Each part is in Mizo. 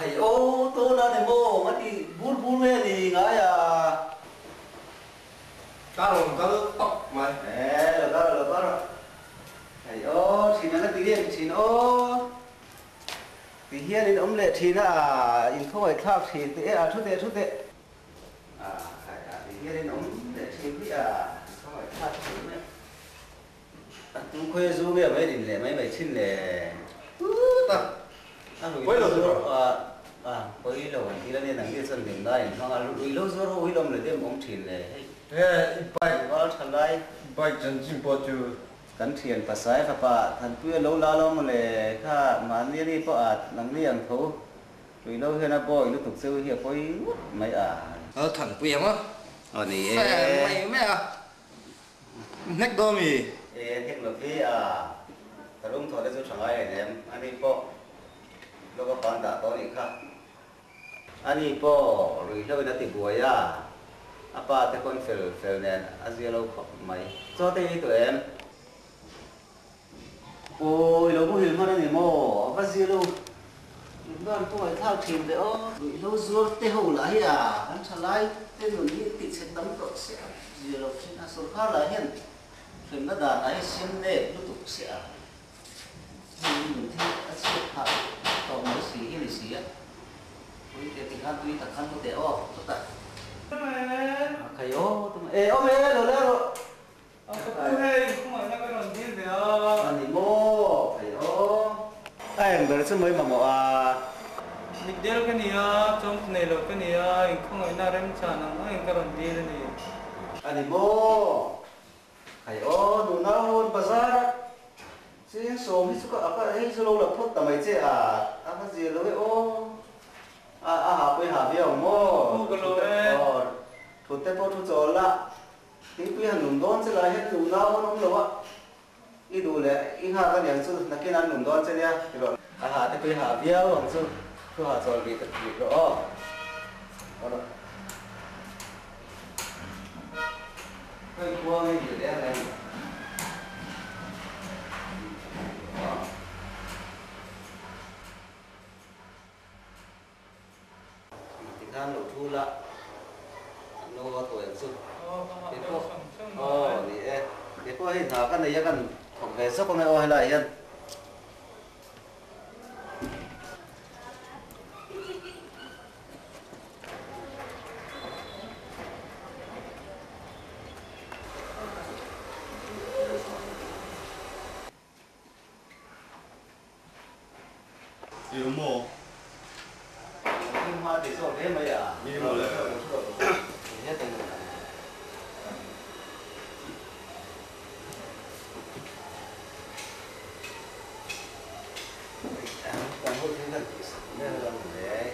Khai aw tawn a ni maw nga ti bur bur nge ni ngai a. Ka rawn kal tawp mai. E lo kal rawh lo kal rawh. Khai aw thin ang a ti em thin aw. Ti hian in awm leh thin a in khawngaih thlak thin teh e a thu teh thu teh. A khai a ti hian in awm leh thin hi a in khawngaih thlak thin mai. A tu khawi zu nge mai din leh mai mai thin le. Tut a A rui lo zuar a a pawi lo an ti la nia nang nia chuan hlim lai in hmang a rui lo zuar ho hi lawm leh dem awm thin le hei. He i bike val tha lai. Bike chanchin pawh chu. Kan thian pasai fapa Thanpuia lo la lo maw le kha mahni ani pawh a nang ni ang tho rui lo hian a bawi lutuk cheu hi a pawi ngawt mai a. Lal Thanpuia maw? Aw ni e. Fan mai mai a. Hnek dawn mi? E hnek lo hi a ka lung thaw te chu tha ngai reng em? Ani pawh lawk a pan dah tawh anih kha. Ani pawh ruihhlo in a ti buai a, a pa te pawn fel fel nen a zia lo khawp mai. Chaw te i tuah em? Awi lo muhil hman a ni maw? A va zia lo. Inban pawh ngaihthlak thin ve aw. Ruihhlo zuar te ho lah hi a kan tha lai te nun hi tih chhe tam tawh se a zia lo thin a, sorkar lah hian hremna dan lah hi siam nep lutuk se a, heng nun hi a chhiat phah tawh mai si hi ni si a. Pui te tikhan tui tak khan mu teh aw chutah. Khai aw tum e awm e lo le rawh. A ka pu hei, khawngaihna ka rawn dil ve a. A ni maw? Phei aw. A eng ber chu mai mamawh a. Mitdel ka ni a, chawngtu nei lo ka ni a, inkhawngaihna remchan ang angin ka rawn dil a ni. A ni maw? Phei aw, nuna hawn bazar a cheng sawm hi chu ka a ka hei chu lo la phawt ta mai che a, a va zir lo e aw. A a ha pawh i ha viau ang maw? Pu ka lo e. Thut te pawh thu chawl la. Thingpui han num dawn che lai hian nu nau an awm lo a, i duh leh i nghak a niang chu nakin an num dawn che nia ti rawh. A ha te pawh i ha viau ang chu, thu ha chawl rih rih rawh aw. Aw rawh. Khawi khua nge dil leh ang em? Tikhan lo thu la, an lo va thawi ang chu. Kei pawh, aw ni e, kei pawh hei hna ka nei a kan thawk ve zawk ang e aw helaiah hian. I awm maw? Hmun hma tih zawk hle mai a. Ni maw le?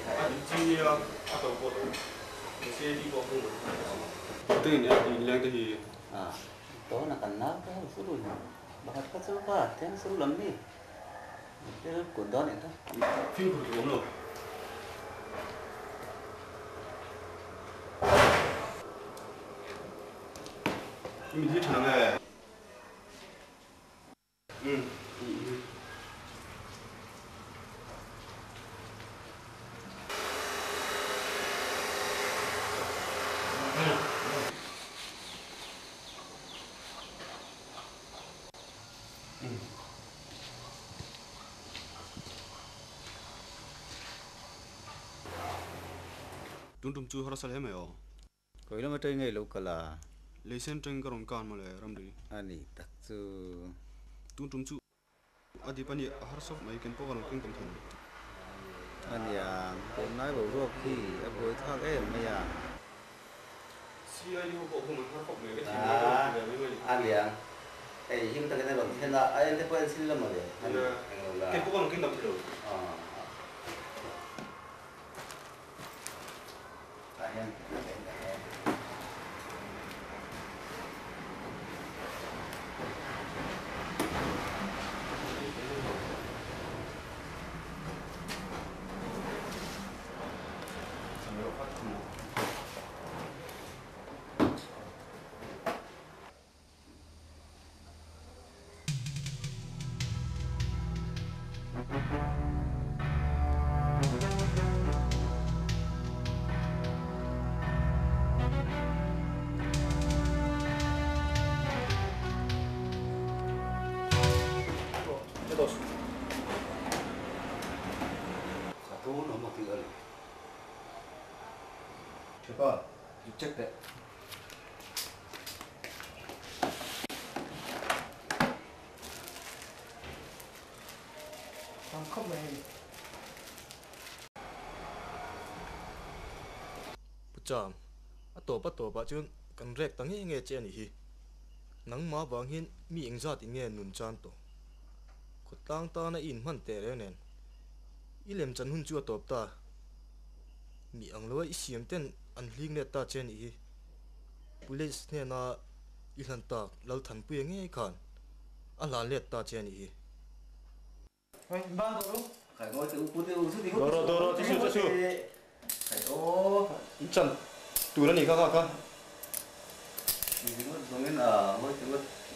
A dik chi nia, a to pawh to. Mahse hi pawh hung an ti. Tengin a inleng te hi. Tawna kan nau te ho chu lui. Pakhat kha chu ka thleng sul lam mi thil kut dawn nih kha. Fimkhur tur awm lo. I mit hi tha nge? Umm. Tun tum chu harsa hle mai aw. Kawi lam atangin ngei lo kal a. Leisen atangin ka rawn kan mawle ramri. A ni tak chu. Tun tum chu a dip a ni a harsa mai ken pawh ka rawn keng tam thei lo. A nia, tunlai boruak hi a buai thlak em mai a. CID ho pawh hum an har khawp mai, ka thin lai ka rawn ti ve mai mai ni. A nia, hei him takin a rawn thlen a, a en te pawh en chhin la mawle, a ni englo la. Kei pawh ka rawn keng tam thei lo. Tah hian a en ta hle. dawn awm a tih a ni. Thiapa, i check teh. Tam khawp mai hei. Pu Cham, a tawp a tawpah chuan kan rek ta nge nge che a nih hi. Nangmah vang hian mi engzat in nge nun chan tawh? Khawtlang tana i inhman teh reng nen i lem chan hun chu a tawp ta. Mi ang loa i siam ten an hling let ta che a nih hi. Police hnena i hlan tak Lalthanpuia ngei khan a hlan let ta che a nih hi. Doro doro chi su chi su in chan tur a nih kha kha kha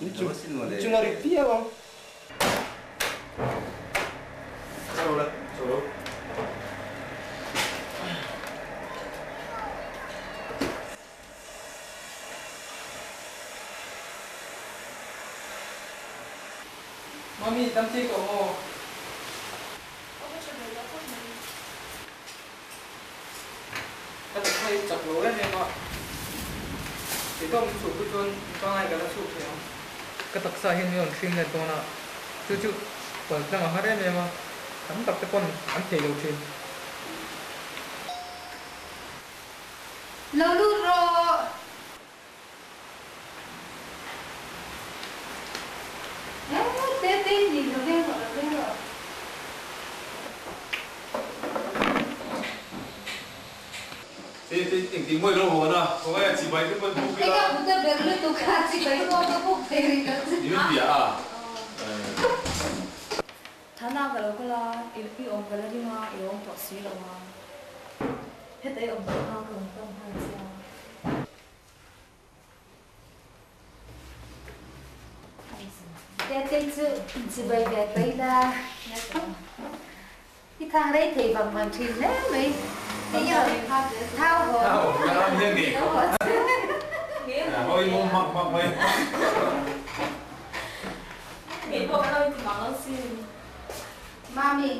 in chung in chung a ri viau ang. Chho la chho lo. Mami, dam thei tawh maw? Aw ka tha ve tawh khawp mai. Ka taksa hi chak lo em em a, kei tawk min chhuk chu chuan pangai ka la chhuk thei ang. Ka taksa hian min rawn hrim let dawn a, chu chu pal tlang a har em em a, tam tak te pawn an thei lo thin. Lo lut rawh! Te te ni lo veng rawh, lo veng rawh. Te te engtin mawi lo hawn a, khawngaih a chibai te pawn buk ila. Eka buta ber lutuk kha chibai pawh ka buk thei rih lo chu. Ni min bia a. Thana ka lo kal a, i awm ka la ring a, i awm tawh si lo a. Heta i awm tawh kha ka rawn pan nghal che a. Tete chu chibai ve paih la, i thang rei thei vang vang thin hle mai. Thau haw. Mami,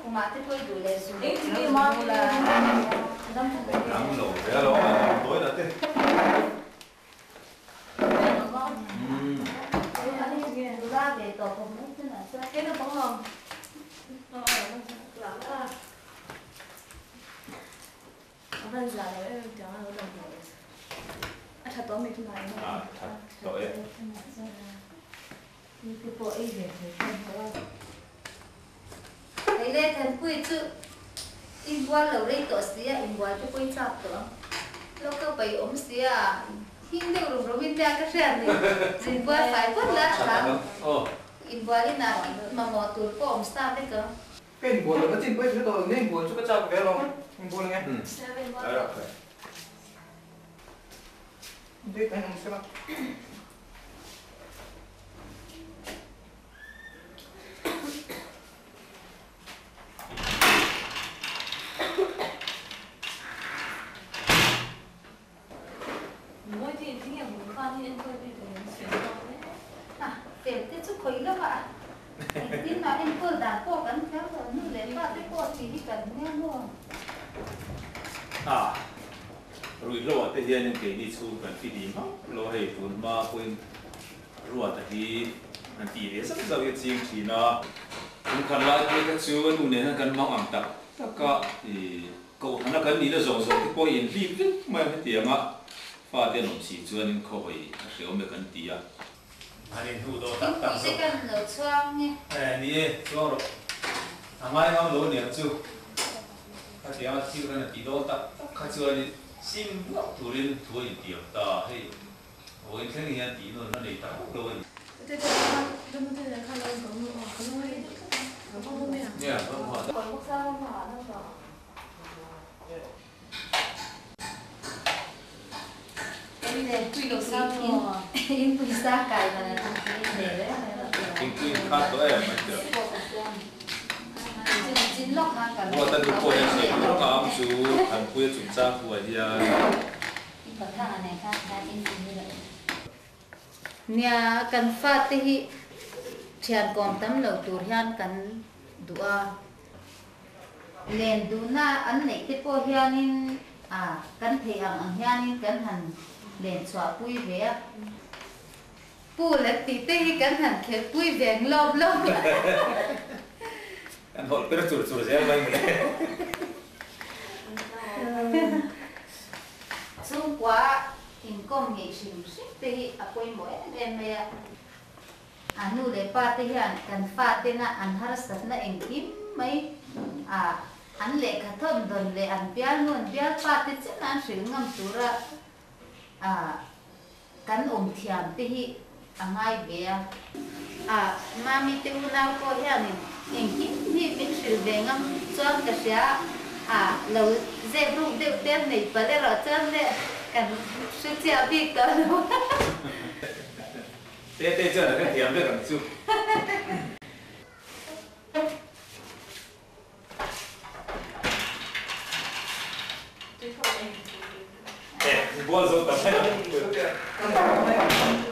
Khumah te pawh i duh leh zung lo zung la. Dam lo ve a lawm a dam dawi la te. A tha tawh e. Hei le Thanpui chu inbual lo rei tawh si a, inbual te pawh i chak tawh ang. Lo ka pai awm si a, hing deuh rum rum in nia ka hriat ni. Inbual fai phawt la tha. Inbual inah i mamawh tur pawh awm sa vek ang. Ka inbual lo na chin pawh i hre tawh lo nia, inbual chu ka chak ve alawm. Inbual nge? Date a inawm sela. Fel te chu khawi lo a, engtin mah enkawl dan pawh kan thiam lo, nu leh pa te pawh tih hi kan nia maw? A, ruihhlo ah te hianin keini chhung kan fi dih hmak lo a, hei tun hma pawhin Ruata hi an tih ve zauh zauh hi a ching thin a. Kum khat lai phei kha chu a nu nen hian kan mang ang tak tak a, i kohhana kan nihna zawng zawng te pawh in hlip vek mai a hetiang a, fate an awm si chuan in khawhawi a hreawm e kan ti a. An inhnuh dawh tak tak zawk. Thingpui te kan lo chhuang nge? E ni e, chuang rawh. A ngai ngam lo aniang chu. Khatiang a thil khan a tih dawn tak tak kha chuanin sim hlauh turin thu a intiam ta hei. Vawiin thleng hian tih nawn a nei tak lo a ni. Thingpui in khat tawh em a tia. Ruata nu pawh hian sawi tur ang chu Thanpuia chungchang huai hian. Nia, kan fate hi thian kawm tam lo tur hian kan duh a. Len duhna an neih te pawh hianin a kan theih ang ang hianin kan han len chhuahpui ve a. Pool an tih te hi kan han khelhpui ve ang lawm lawm a. Kan hawlh per chur chur zel mai mawle. Chhungkua inkawm ngeih hrim hrim te hi a pawimawh em em mai a. A nu leh pa te hian kan fa tena an harsatna engkim mai a an lehkha thawn dawn leh an bialnu an bialpa te chen an hrilh ngam tura a kan awm thiam te hi a ngai ve a. A Mami te unau pawh hianin engkim hi min hrilh ve ngam chuan ka hria a, lo zep ruk deuh te an nei palh erawh chuan le kan hre chiah bik tawh lo. Tete chuan a hrethiam vek ang chu. E, bual zo ta mai ang.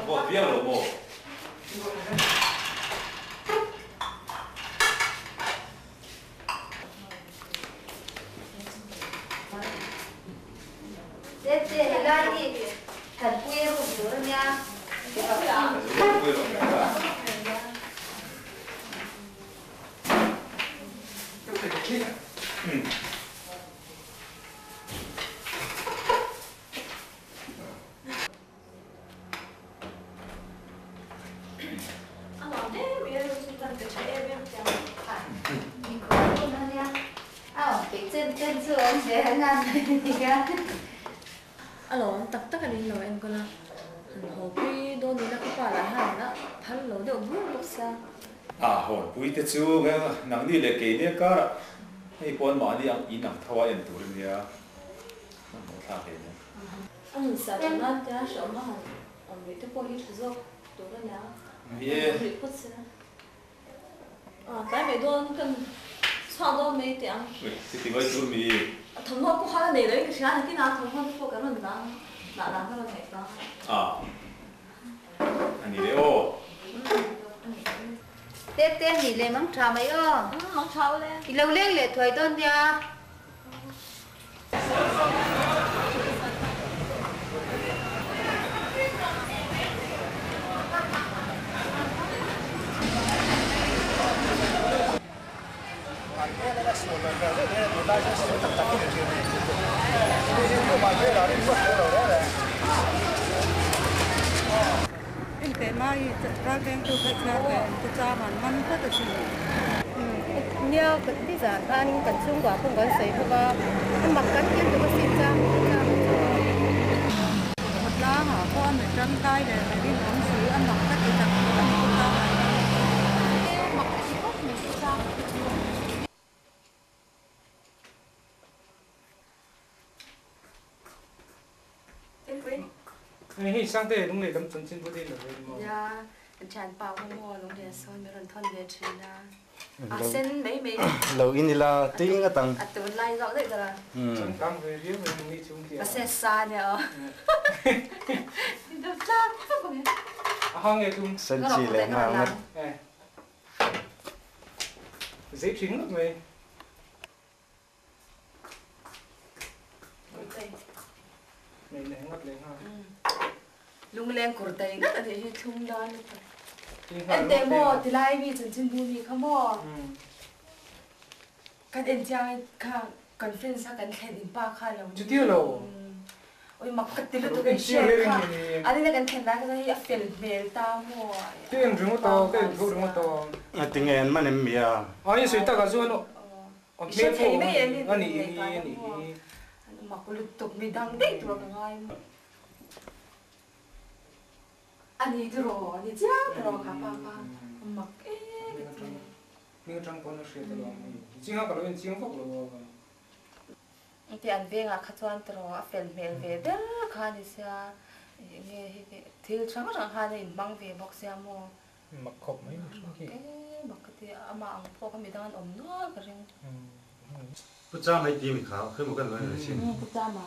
Vawt viau lo maw? Tete, helai hi Thanpuia room tur a nia. A lo awm tak tak a ring lo enkawl a, han haw pui dawn ila ka pa lah hian a phal lo deuh bur bawk sia. A hawnpui te chu nangni leh keini a karah hei pawn mahni ang in ang tho a en tur a nia, hmanhmawh thlak hle nia. A nun sa tha nan te a hrehawm a han awm rih te pawh hi tha zawk tur a nia, han awm rih phawt sia. Tlai mai dawn kan chhuak dawn mai teh ang. Ui, chuti mai tur mi. Thawmhnaw pawh khan a nei lo in ka hria, nakinah thawmhnaw te pawh kan rawn dah ang, dah dan ka rawn ngaihtuah ang. A, a ni leh aw. Tete a nih leh mang tha mai aw. Mang tha aw le. I lo leng leh thuai dawn nia. Nia nizan khanin kan chhungkua pawh kan sawi bawk a, a mak kan ti lutuk asin chang chang chu. Khawtlangah pawh a mi tangkai leh mi rinawm si a mak ka ti tak tak a ni bawk a. Mak ka ti khawp mai chang chu. Hei Sangte lung leh lam chanchin pawh te lo ve maw? Nia, kan thianpa pawh maw lung leh sawn min rawn thawn ve thin a. A sen mai mai. Lo in ila tui ngat ang. A tun lai zawk daih dawrh a. Changkang ve viau mai ang ni chung khi a. Mahse sa ania aw. Deuh tlak tlak ang e. A hang e tum. Sen chi leh nghal ngat. Zei thin ngawt mai. Lungleng kur tai ngat a nih hi thlum dan lutuk. Enteh maw tilai mi chanchinbu mi kha maw kan en chiang in kha conference a kan thlen in pa kha lo ni. Oi mak ka ti lutuk in hriat kha an ina kan thlen lai kha chuan hei a fel hmel ta maw. Ka en ringawt a ka en tho ringawt a. Tinge an man em mi a? Ai sawi takah chuan I hre thei mai em i ngaihtuah na maw? Mak lutuk mi dang daih tur ka ngai maw? A ni tiraw, a ni chiang tiraw kha pa kha mak em ka ti. Hming atang pawn a hriat alawm hei. Ching a ka lo en chiang vak lo a. Engti an vengah kha chuan tiraw a fel hmel ve ber kha a ni sia, enge hi thil hrang hrang khan a inhmang ve bawk sia maw? Mak khawp mai ni hrim khi. Mak e, mak ka ti a, amah ang pawh kha midang an awm nual ka ring. Pu Chama i ti mi kha, khawi maw kan lo en ve chin. Pu Chama.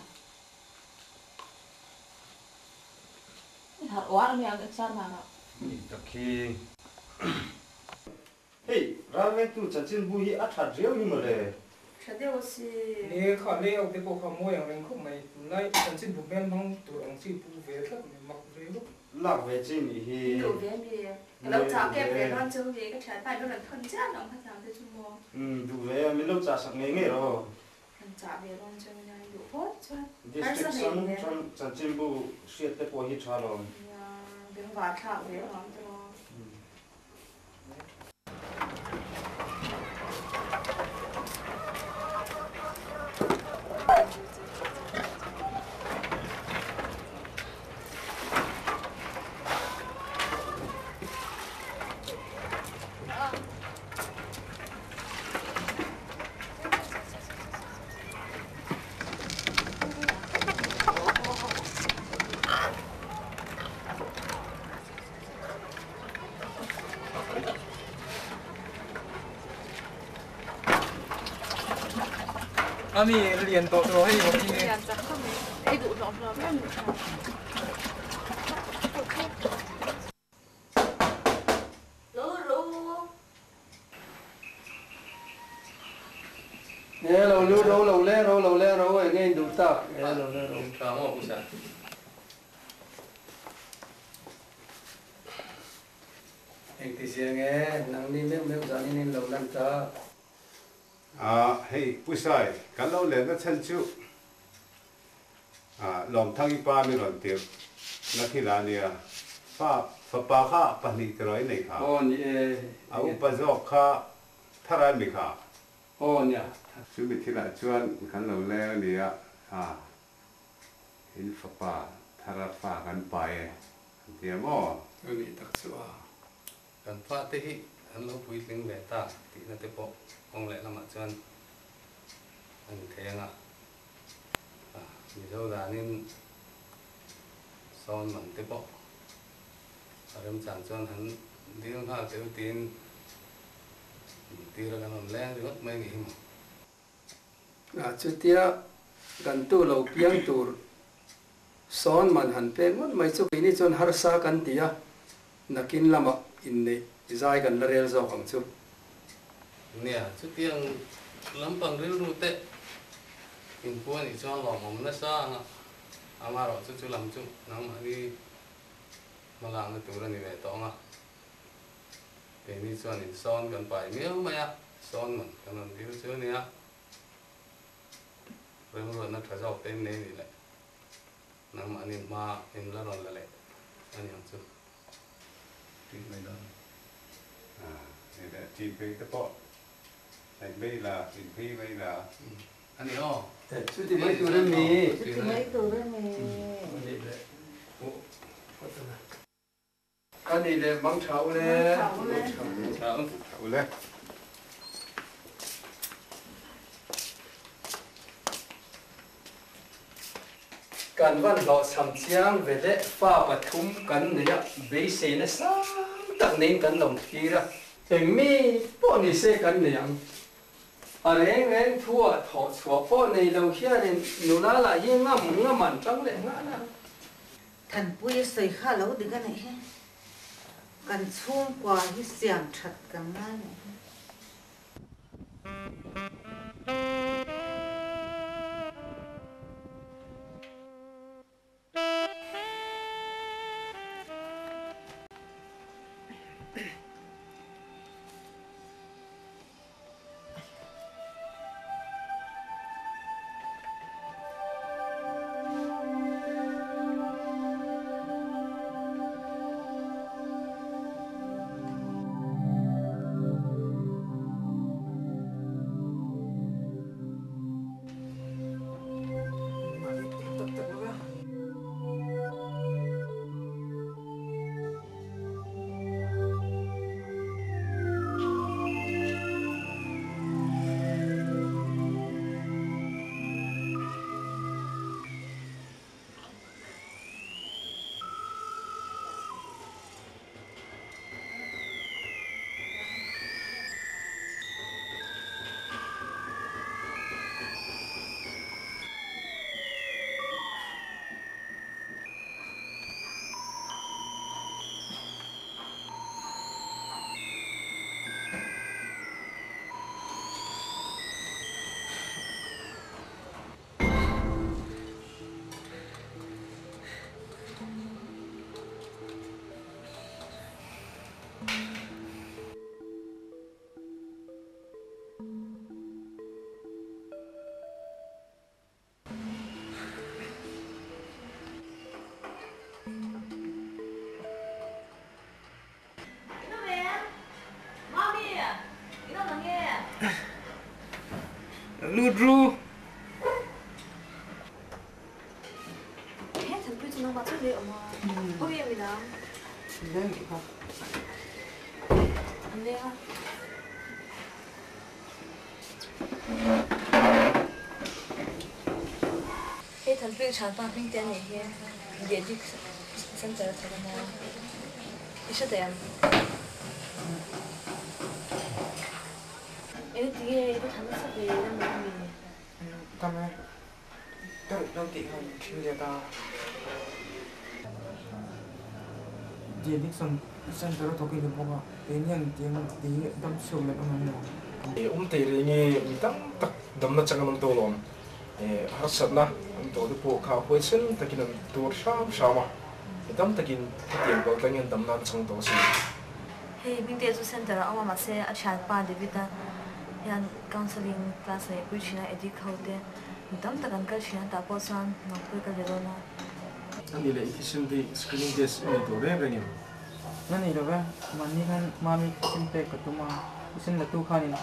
I harh uar mai ang exer na rah. Ni tak khi. Hei, ralvengtu chanchinbu hi a that riau hi mawle. Tha deuh asin. Ni e, kha layout te pawh kha mawi ang reng khawp mai. Tunlai chanchin bu hmel hmang tur ang chi pu ve tlat mai, mak ve bawk. Lak ve chi nih hi. Duh ve mi. Ka lo chah kep ve dawn chu mi ka thianpa in lo rawn thawn chiah lo ang kha thiang te chu maw. Umm duh ve a, min lo chah sak ngei ngei rawh. Kan chah ve dawn chu nia in duh phawt chuan. District hrang hrang chanchinbu hriat te pawh hi tha lawm. Nia, bengvar thlak ve lawm te maw. Ami lian tawh tawh hei bawk hi nge. Lian chak khawp mai. Ei duh hlawm hlawm em ni kha. Lo ro. Nge lo lu ro lo leng ro lo leng ro eng nge in duh tak nge lo leng ro. Tha maw pu San. Engtizia nge nangni meuh meuh zanin in lo lan tak. A, hei Pu Sai, kan lo lenna chhan chu a, Lawmthangi pa mi rawn tirh na thil a nia. Fa, fapa kha pahnih tiraw i nei kha? Aw ni e. A upa zawk kha Thar a mi kha? Aw nia. Chumi thilah chuan kan lo leng a nia, a, in fapa Thara fa kan pai e, an ti a maw? Aw nih tak chu a. Kan fate hi an lo puitling ve ta tihna te pawh kawng leh lamah chuan a ni thei ang a, Mizo danin sawn man te pawh a remchang chuan han dil nghal teh u tiin tir a kan rawn leng ringawt mai nih hi maw. Chutia kan tu lo piang tur sawn man han pek ngawt mai chu keini chuan harsa kan ti a, nakin lamah inneih zai kan la rel zawk ang chu. Nia, chutiang lampang rilru te inpu a nih chuan lawmawm nasa ang a, amaherawhchu chu lam chu nangmahni hmalakna tur a ni ve tawh ang a. Keini chuan in sawn kan pai miau mai a, sawn man kan rawn dil chu a nia. Remruatna tha zawk te in nei nih leh nangmahni hma in la rawn la leh a ni ang chu. Tih mai dawn. Hei leh ṭin phei te pawh hnaih mai la, in phei mai la. A ni aw. Chuti mai tur a ni. Chuti mai tur a ni. A nih leh. A nih leh mang tha u le. Mang tha u le. Kan van hlawhchham chiang ve leh fa pathum kan nei a, beiseina sang tak neiin kan lo thlir a. Eng mi pawh ni se kan nei ang. A reng reng thu ah thawh chhuah pawh nei lo hianin nula lah hi ngam ngam an tang leh nghal a. Thanpuia sawi kha lo dik a nih hi. Kan chhungkua hi siam that kan ngai nih hi. Lut ru. He Thanpui chu nangmah chu lei awm a. Khawi a midang? Leng tih kha. An leng a. Hei Thanpui thianpa hming te a nih hi Diaddict Center a thawk a nia. I hre daih ang. Eng tinge i va thlan nasa ve i lam lo mi? Dam e. Ka ruih lo tih khan thil let a. Diaddiction Center a thawk i ni bawk a, keini an ti ang ti hi dam chhuak leh awm ang lo. Awm thei reng e, mi tam tak damna chang an awm tawh alawm. Harsatna an tawh te pawh kha huaisen takin an tuar hram hram a, mi tam takin hetiang kal tlang hian damna an chang tawh a sin. Hei Hmingte chu center ah awm a mahse a thianpa David-a hian counselling class neih pui thin a addict ho te mi tam tak an kal thin a tah pawh chuan nangpui ka ve dawn a. A ni leh i thisen te screening test i nei tawh reng reng em? Na nei lo ve, mahni khan mami thisen pek ka tum a, thisen la tu khanin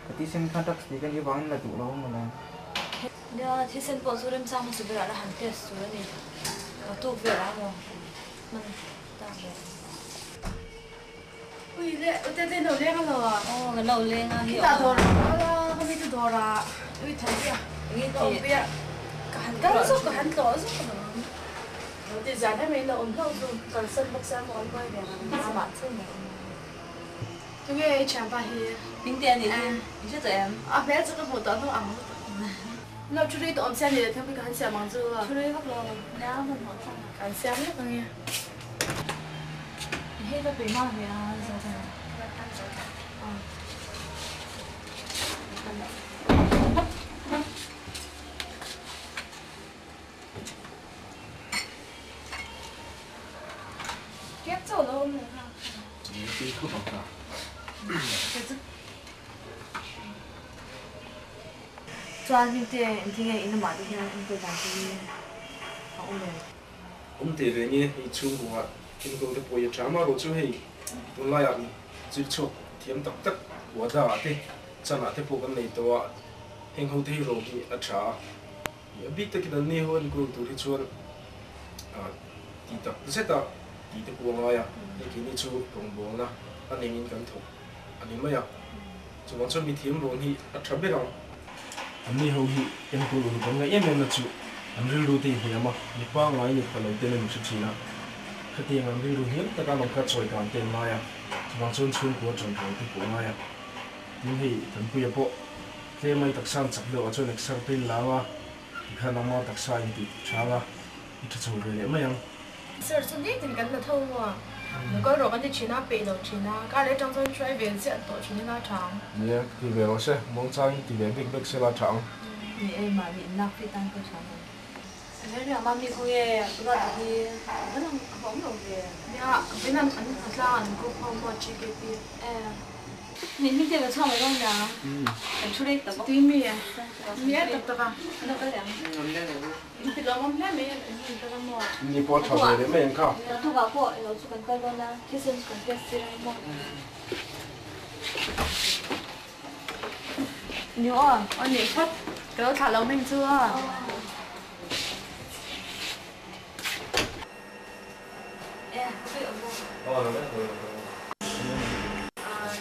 ka thisen kha drugs tih ka nih avangin la duh lo a mawle. Nia, thisen pawh chu remchang hmasa berah la han test tur a ni, ka tuk velah maw hman tak leh. Ui le, u tete lo leng a lo a? Aw, ka lo leng a hi aw. Khitah dawr ah ka kal a, ka mi chu dawr ah ui tho pi a, ka awm pi a, ka han kal zawk ka han tlawh zawk a lo. Lo ti zan em in lo awm hlauh chu kalsan bawk sia maw an buai ve ang a. Amah chu maw awm. Tunge i thianpa hi? Hmingte a nih hi, i hre tawh em? A hmel chu ka hmuh tawh hnu ang lutuk. Lo thu rei tawh awm sia ni leh thil ka han siam ang chu. Thu rei vak lo, nia hmanhmawh thlak ang. Kan siam vek ang e. Hei va pe ma ve a zo ta. Kep chauh lo awm leh nghal. Ti khawp ang ka. Chuan hmingte engtinge in lamah te hian enkawl dan te hi a awm em? Awm teh ve nge hei chhungkua enkawl te pawh hi a tha amaherawh chu hei tunlaiah mi zir chhuak thiam tak tak wada ah te chan ah te pawh kan nei tawh a heng ho te hi rawng hi a tha a a bik takin an ni ho enkawl tur hi chuan tih tak zet a tih te pawh a ngai a hei keini chu rawngbawlna a nengin kan thawk a ni mai a chuvang chuan mithiam rawn hi a tha ber ang. An ni ho hi enkawl uluk an ngaih em em na chu an rilru te i hniam a, mi pangngai ni pha lo ten an hre thin a, khatiang an rilru hniam taka an awm kha chawi dan te an ngai a, chuvang chuan chhungkua ṭanrual te pawh a ngai a. Tin hei Thanpuia pawh tlem a i taksa an chak deuh ah chuan exer te in lang a, tikhan ama taksa in tih chang a, i ṭha chho ve leh mai ang. Sir chu nitin kan la tho a, lo kal rawh kan ti thin a, peih lo thin a, kar leh atang chuan hruai ve ziah tawh thin ila tha ang. Nia, ti ve rawh se, muangchangin ti ve bek bek sela tha ang. Ni e, mahni inlak fit tan pawh tha ang. He ria mami khaw nge ruat hi a va lang a va awm lo ve. Nia, vin an an tlang an group ho maw GKP. E. Ni hming te ka chhuak mai dawn nia. Kan thu rei ta bawk. Tui mi e. Mi e tak tak a. An lo kal leh ang. In ti lawmawm hle mai a in hun tak a maw. Ni pawh a tha ve leh mai ang kha. Naktukah pawh ilo chu kan kal dawn a, thisen chu kan test tir ang maw. Ni aw, aw nih phawt. Ka lo thlah lo meng chu a. E, ka peih awm maw? Aw lo leh lo lo.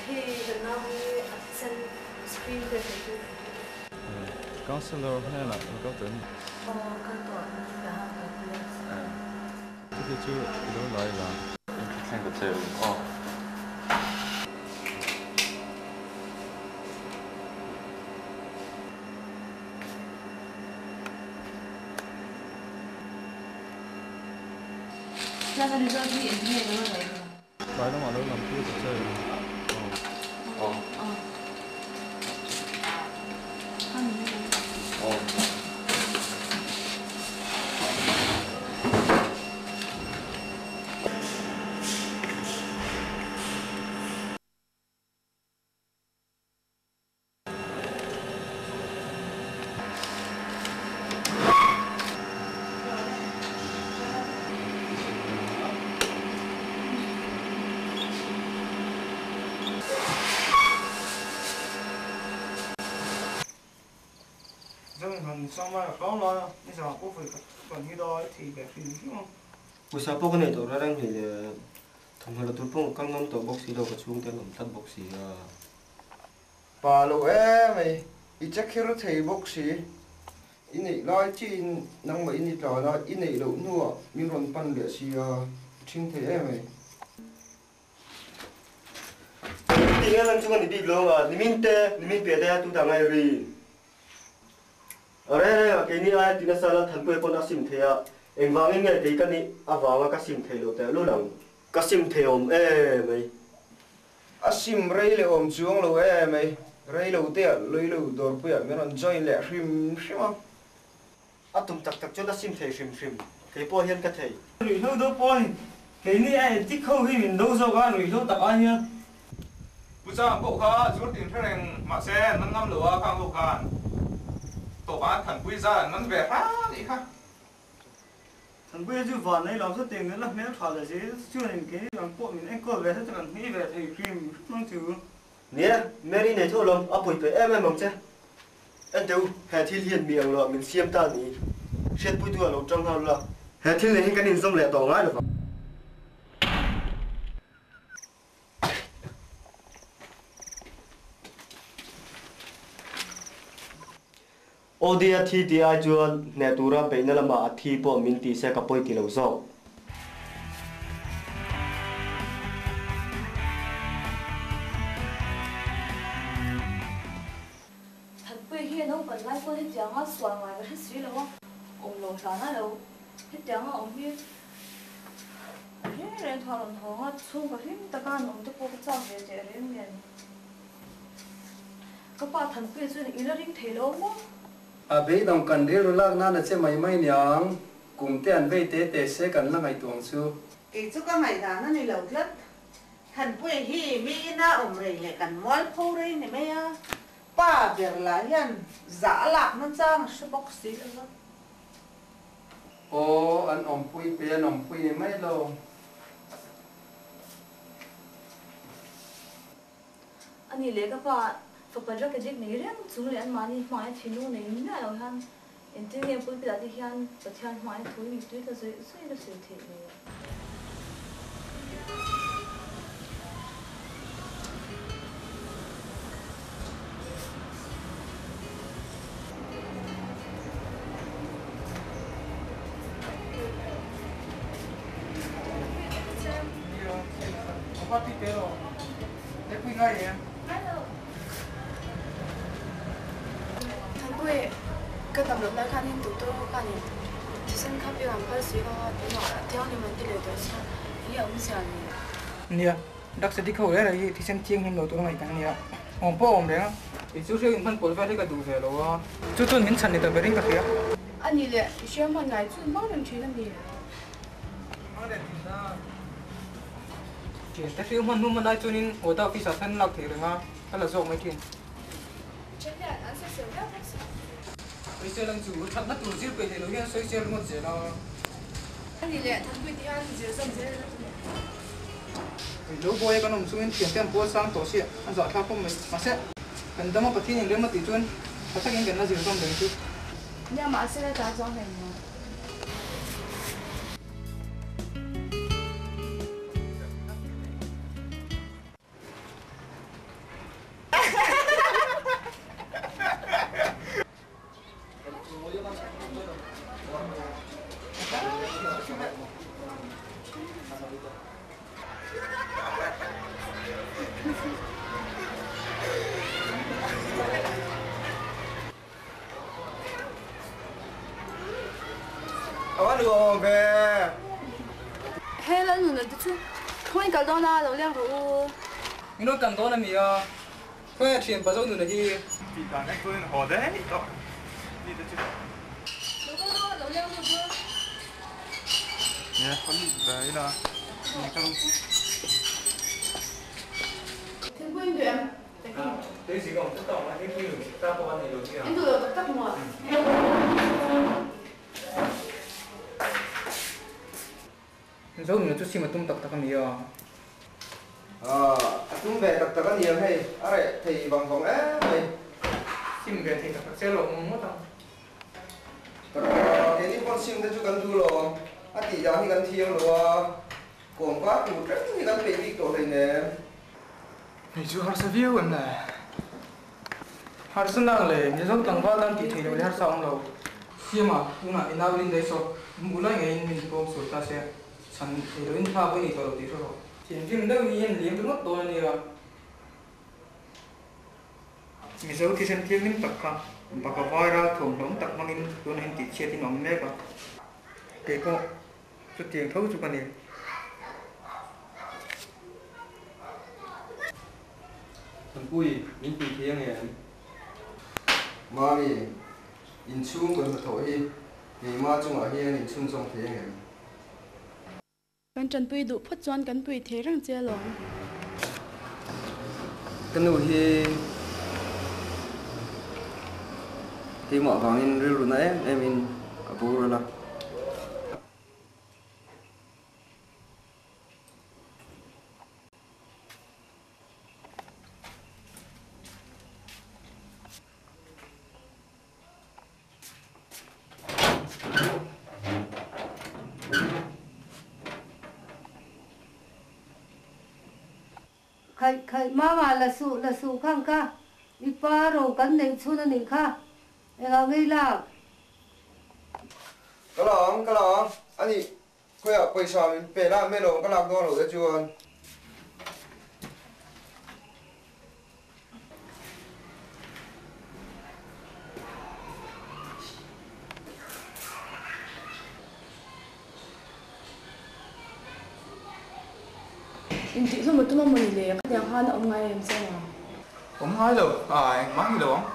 Hei kan nau hi a thisen screen test nei chu. Councillor hnenah in kal tawh em? Aw kal tawh in piah a kal pui a. Chuti chu i lo lai la. In thleng ta che u aw. Chuan a result hi engtin nge lo la ngaih ve? Tlai lamah lo lam pui ta che u aw. Aw. Aw. Pawisa pawh ka nei tawh reng reng le thawmhnaw la tur pawh ka kal ngam tawh bawk si lo ka chhungte an awm tlat bawk si a. Pa lo em ei, i che khir thei bawk si. I neih lai chiin nangmah in i tlan a, i neih loh hnuah min rawn pan leh si a, i ṭhing thei em ei. Tih em em chu ka ni bik lo a, nimin te, nimin piah te a tu dang a i rin. A reng reng a, keini aia ti nasa la Thanpuia pawn a sim thei a, engvangin nge kei ka nih avanga ka sim thei lo teh lul ang. Ka sim thei awm em mai. A sim rei leh awm chuang lo em mai, rei lo te ah lui lo dawrpuiah min rawn join leh hrim hrim a. A tum tak tak chuan a sim thei hrim hrim, kei pawh hian ka thei. Ruihhlo do pawhin keini a entik ho hi min do zawk a, ruihhlo tak ai hian. Pu Chang pawh kha zur tin hre reng mahse an man ngam lo a, khang ho khan tawpah an thanpui zar an man ve hram anih kha. Thanpuia chu van nei lo chuti nula hmel tha leh zel chuanin keini lam pawh min enkawl ve hret kan hmui ve thei hrim hrim ang chu. Nia, Mary nei tho lawm, a pui pe em em ang che. Enteh u, he thil hian mi ang loah min siam ta a ni. Hriatpuitu a lo tang nghal ula. He thil nei hi kan inzawm leh tawh ngai lovang. Audi a thi tih ai chuan hneh tura beihna lamah a thi pawh min ti se ka pawi ti lo zawk. Thanpuia hi naupang lai pawn hetianga sual ngai ka hre si lo a, awm lo hlan a lo hetianga awm hi Reng reng thawh rawn hawng a, chhungkaw hlim taka an awm te pawh ka chak ve teh reng nen. Ka pa Thanpuia chuan i la ring thei lo maw? A beidawng kan rilru lak nan a che mai mai niang, kum te an vei te te se kan la ngaihtuah ang chu. Kei chu ka ngaihdan a ni lo tlat. Thanpuia hi mi ina awm rei leh kan mualpho rei ni mai a, pa ber lah hian zah a lak nachang a hre bawk si lo va. Aw, an awmpui pe an awmpui ni mai lo. A nih leh ka pa fapa drug addict nei reng chung leh anmahni hmangaih thinlung nei miah lo hian engtin nge pulpit ah te hian Pathian hmangaih thu hi mittui tla zawih zawih in a sawi theih le? Thanpui, ka dam loh lai khan in doctor ho khan in thisen kha pek an phal si lo a, tunah thianghlim an ti leh tawh sia, enge a awmzia ni? Nia, Doctor dik ho reng reng hi thisen thianghlim lo tur a ngaih kan nia, awm pawh a awm reng a. Kei chu hriau inhman pawl vel hi ka duh ve lo a, chu chuan min chhan ni ta berin ka hria. A nih leh, i hriau hman ngai chu hmang reng thin a mi? Hmang reng thin a. Thiante hriau hman hnu hman ai chuanin Oda office ah khan lak theih reng a, ka la zawk mai thin. Then hian an sawisel viau bawk si. Sawisel ang chu, thatna tur zir peih leh lo hian sawisel ringawt zel a. A nih leh, Thanpui ti hian zir zawm zel ila chu. Lo buai a kan awm chungin thiante an pawl sang tawh chiah, a zahthlak khawp mai. Mahse, kan dama Pathian inrem a tih chuan tha takin kan la zir zawm reng chu. Nia, mahse la ta chuang hlei maw? He lal nuna te chu khawiin kal dawn a, lo leng rawh u. Min rawn kan dawn a mi a, khawiah thian pa zo nuna hi. Tih dan en turin haw daih tawh mi te chu. Lo kal dawn a, lo leng lut u. Nia, ka lut ve ila, ni ka lut. Thingpui in duh em? In duh lo tak tak maw? Zo nuna chu sim a tum tak tak a ni a. A tum ve tak tak a ni ang hei, a reh thei vang vang em mai. Sim ve thei tak tak che lo awm ngawt ang. Keini pawn sim te chu kan duh lo ang, a tih dan hi kan thiam lo a, kawm var tur reng hi kan peih bik tawh hleinem. Hei chu harsa viau em le? Harsa nang le, Mizo tlangval tan tih theih loh leh harsa awm lo. Siama, tunah i nau Lindai saw hmuh lai ngeiin min pawm sual ta se, chhan thei loin thla pawh i nei tawh lo tih hre rawh. Thinrim deuh hi hian liam ringawt dawn a nia. Mizo thisen thianghlim tak kha baka vai ral thuamhlawm tak hmangin tunah hian tihchhiatin a awm mek a. Kei pawh chutiang tho chu ka ni. Thanpui, min pui thei ang em? Mami, inchhung kan hnathawh hi keimah chungah hian inchhunzawm thei ang em? Kan tanpui duh phawt chuan kan pui thei reng che alawm. Ka nu hi keimah vangin rilru na em em in a boral a. Khaih khaih mama la suh la suh khang kha i pa ro kan neih chhun a nih kha engah ngei lak. Ka la ang ka la ang a nih khawiah pawisa min pe la mai lo ka lak dawn loh te chuan. Intih hlawm a tum a mawni le, khatiang khan a awm ngai em che ang? Awm ngai lo, a engmah ni lo ang.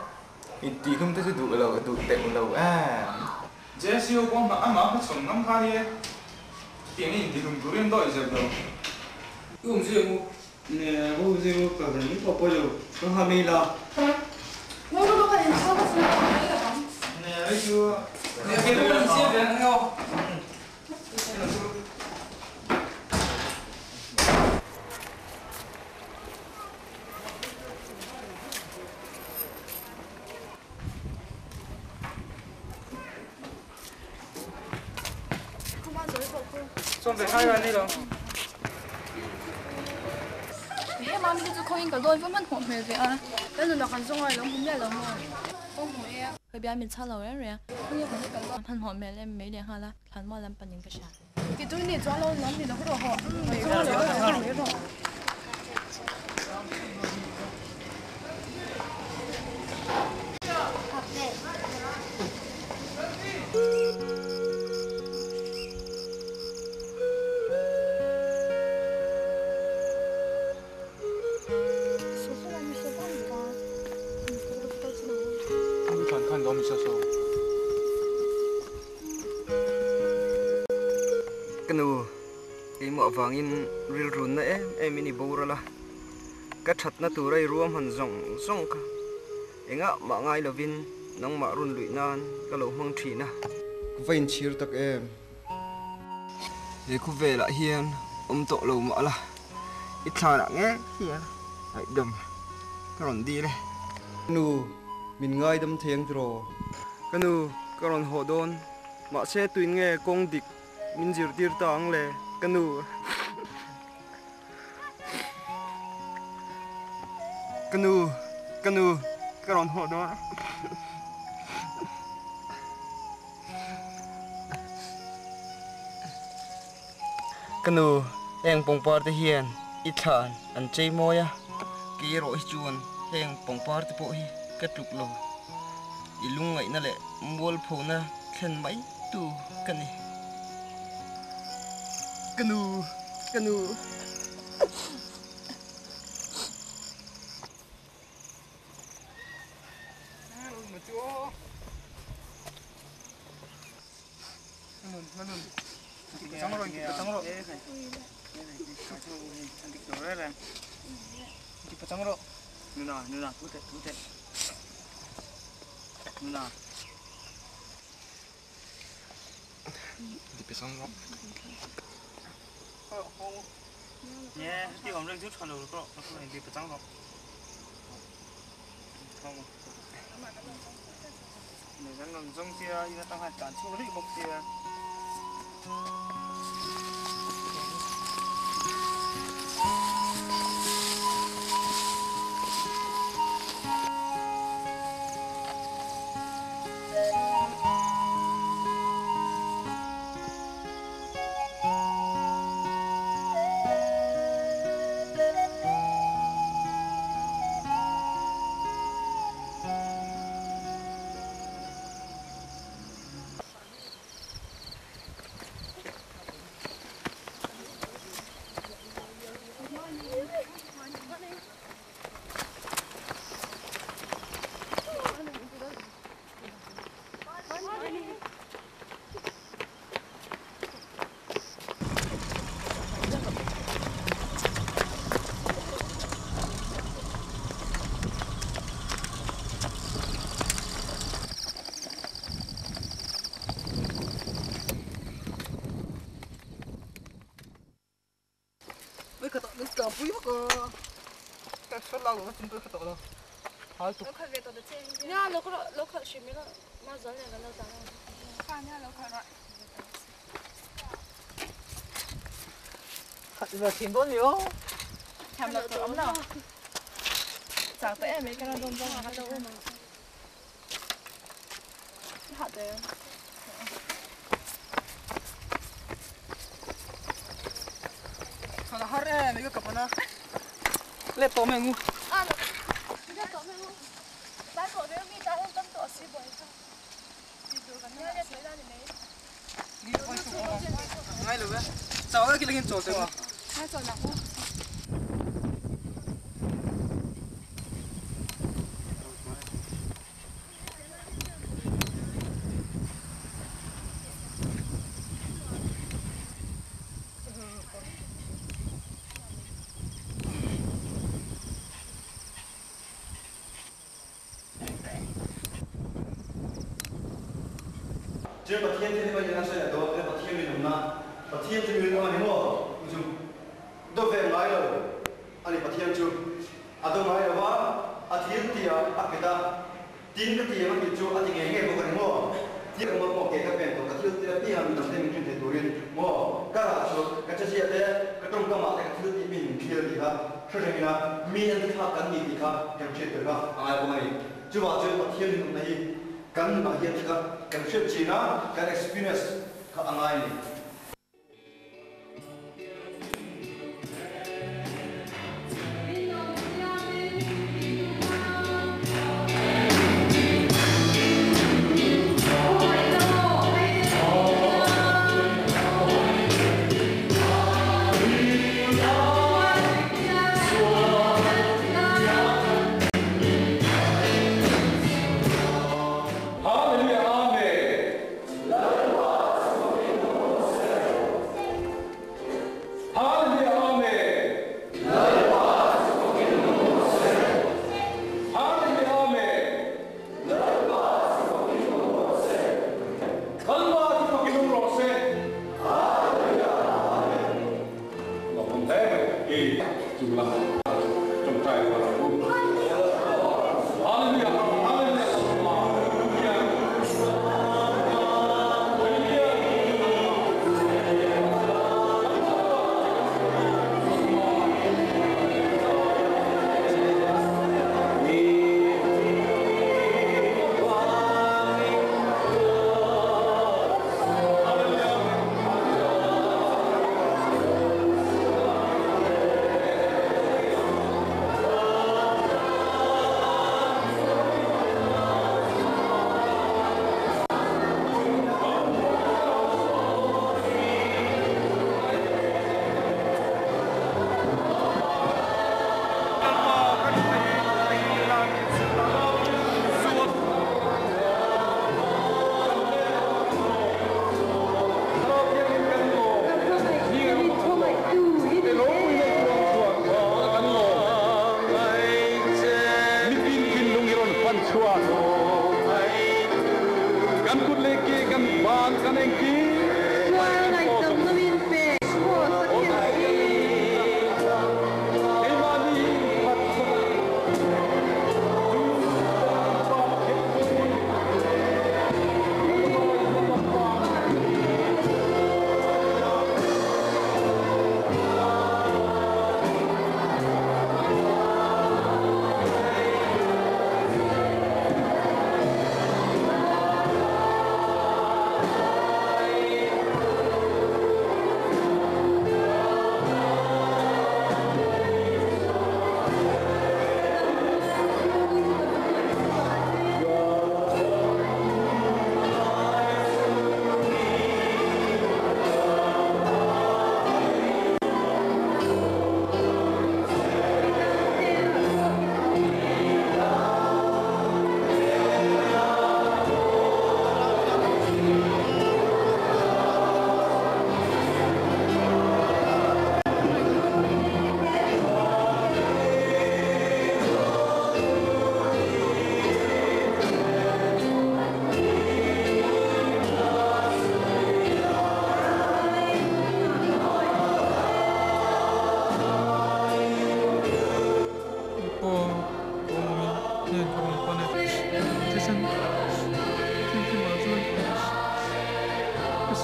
Intih hlum te chu duh lo, duh teuh lo em. Jesse ho pawh amah hmachhawn ngam kha nia, chutiang i intih hlum turin dawih zep lo. I awm zui ang u. Nè u zing u ka ven pawh pawi lo ka ngha mai la. Ngawi ka bawk a in chhuak a chu ka mai lo ang. Nè ai chu. Nè ke pawh kan siam ve ang aw. He mami te chu khawngin ka dawn va hman hmuh hmel ve a. Kan nunah kan zawng a ilo hmu miah lo maw? Aw hmu e a. Ka bia min chhang lo reng reng a. Khawngin kan hi ka dawn hman hmuh hmel em mai leh nghal a, thlan mual lam panin ka hria. Ti tui ni chuan lo lam ni lo rawh hawh. Mai rawh mai rawh. Ka nu, keimah avangin rilrunna em em in i boral a, ka thatna tura i ruahman zawng zawng kha engah mah ngai lovin nangmah run luih nan ka lo hmang thin a. Ka va inchhir tak em? He khawvelah hian awm tawh lo mah la, i thlanah ngei hian ngaihdam ka rawn dil e. Ka nu, min ngaidam thei ang tiraw? Ka nu, ka rawn haw dawn. Mahse tuin nge kawng dik min zirtir ta ang le, ka nu? Ka nu, ka nu, ka rawn haw dawn. Ka nu, heng pawngpar te hian i thlan an chei mawi a, kei erawh hi chuan heng pawngpar te pawh hi ka tluk lo. I lungngaihna leh mualphona thlen mai tu ka ni. Ka nu, ka nu. Kan rawn zawng sia in atang khan tlan chhuak daih bawk sia. 挺多牛。 这白天这地方原来是多，这白天没弄呐，白天就没弄啊，你么？就都飞来了，啊你白天就，啊都来了哇，啊天地啊，啊给他，天个地啊，你就啊这个个不可能么？这个么么给他变多，他天地啊，你当天明天多人，么？干啥说？干这些的，干中干嘛的？干天地明天地哈，说什么呢？明天他干你地哈，干这个哈，哎不你，就把这白天弄那些。Kan bahagian ka kan hriat china kan experience ka angai ni.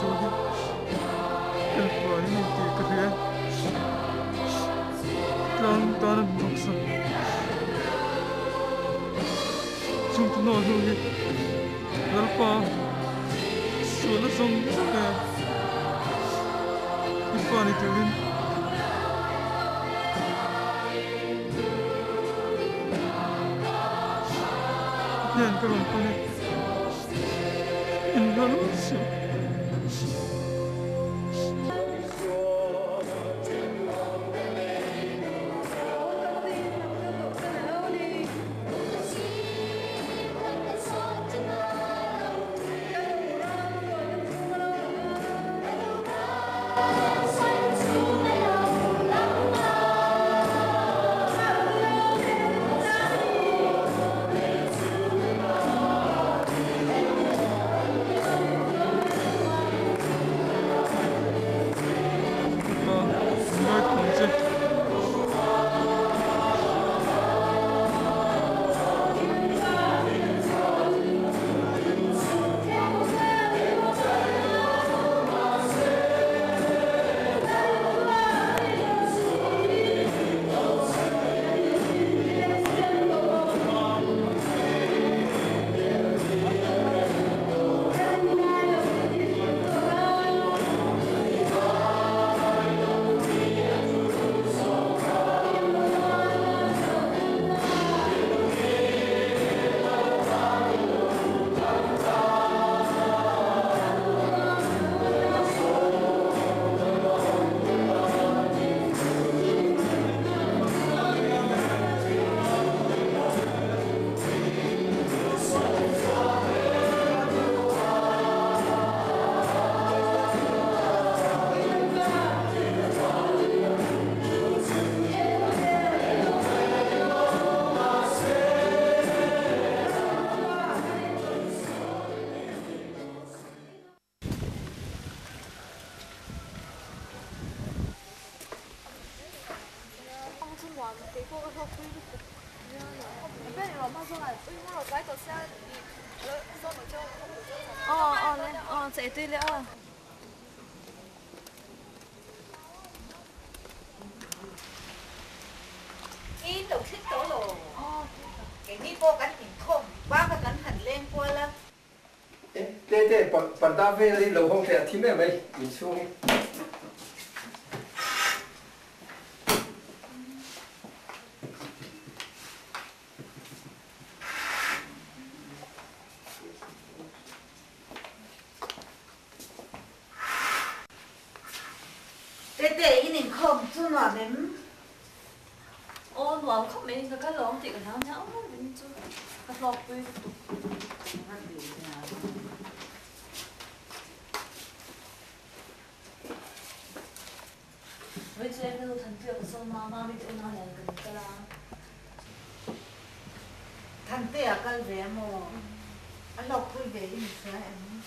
sual hi helpa i ni tih ka hria e. Tlang tan a hnawksak chhungte hnawh hnu hi Lalpa sualna zawng zawng e i fa ni turin. Hnen ka rawn pan e. In hla lut suh. Pa, ngaithla che. In lo thlit tawh lo. Keini pawh kan inkhawm bak a kan han leng kual a. Te te parda vel hi lo hawng thei a thim em mai inchhung hi. Tete in inkhawm chu nuam em? Aw nuam khawp mai ka kal lo ang tih ka hlau nia aw min chu ka hlawkpui lutuk. Vawi chu ka nu Thanpuia ka sawm a, Mami te unau nen kan kal a. Thanpuia kal ve a maw? A hlawkpui ve i ni hria em?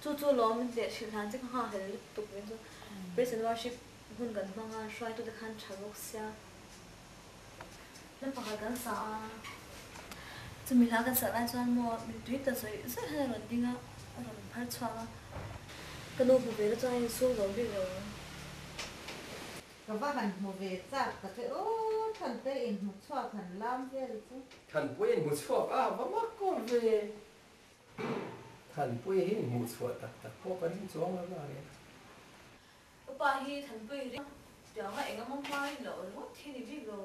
Chu chu lawm min leh hrilh hlan che ka nghakhlel lutuk min chu Praise and Worship hun kan hmang a, hruaitute khan tha bawk sia. Hla pakhat kan sa a, chumi hla kan sah lai chuan maw mittui ta zawih zawih hian a rawn ding a, a rawn phar chhuak a, ka nu hmu ve te chuan a insum zo bik lo ang. Ka va han hmu ve chak tak e aw, Thante inhmu chhuak han lam vel chu. Thanpui inhmu chhuak a, va mak kawr ve. Thanpui hi inhmuh chhuah tak tak pawh ka ring chuang lo na nia. Upa hi Thanpui ring pianga eng emaw hma in lo ringawt hi ni bik lo.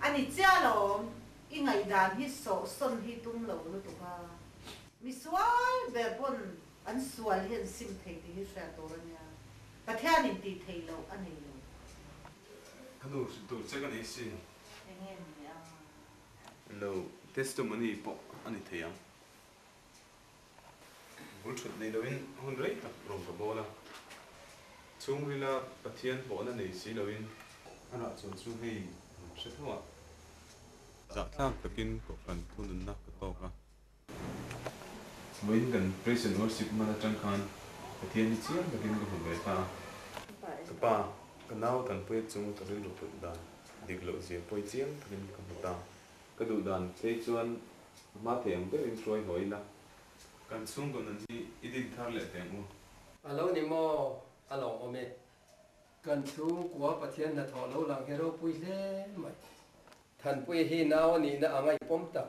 A ni chiah lawm, i ngaihdan hi sawhsawn hi tum lo lutuk a. Misual ber pawn an sual hi an sim thei tih hi hriat tur a nia. Pathianin tih theih loh a nei lo. Ka nu hrilh tur che ka nei sin. Enge ni a? Lo testimony pawh a ni thei ang. Bul thut nei loin hun rei tak rawn ka bawl a. Chhungrila Pathian pawhna nei si loin a rah chuan chu hei an hre tho a. Zahthlak takin Kohhran thununna ka tawk a. Vawiin kan Praise and Worship hman atang khan Pathian hi chiang takin ka hmu ve ta a. Ka pa, ka nau tanpuia chung ka rilru put dan dik loh zia pawi chiang takin ka hmu ta. Ka duh dan phei chuan a hma thei ang berin hruai haw ila. Kan chhungkaw nun hi i din thar leh teh ang u. A lo ni maw? A lawmawm e. Kan chhungkua Pathian hnathawh lo lang hi ropui hle mai. Thanpuia hi nau a nihna anga i pawm tak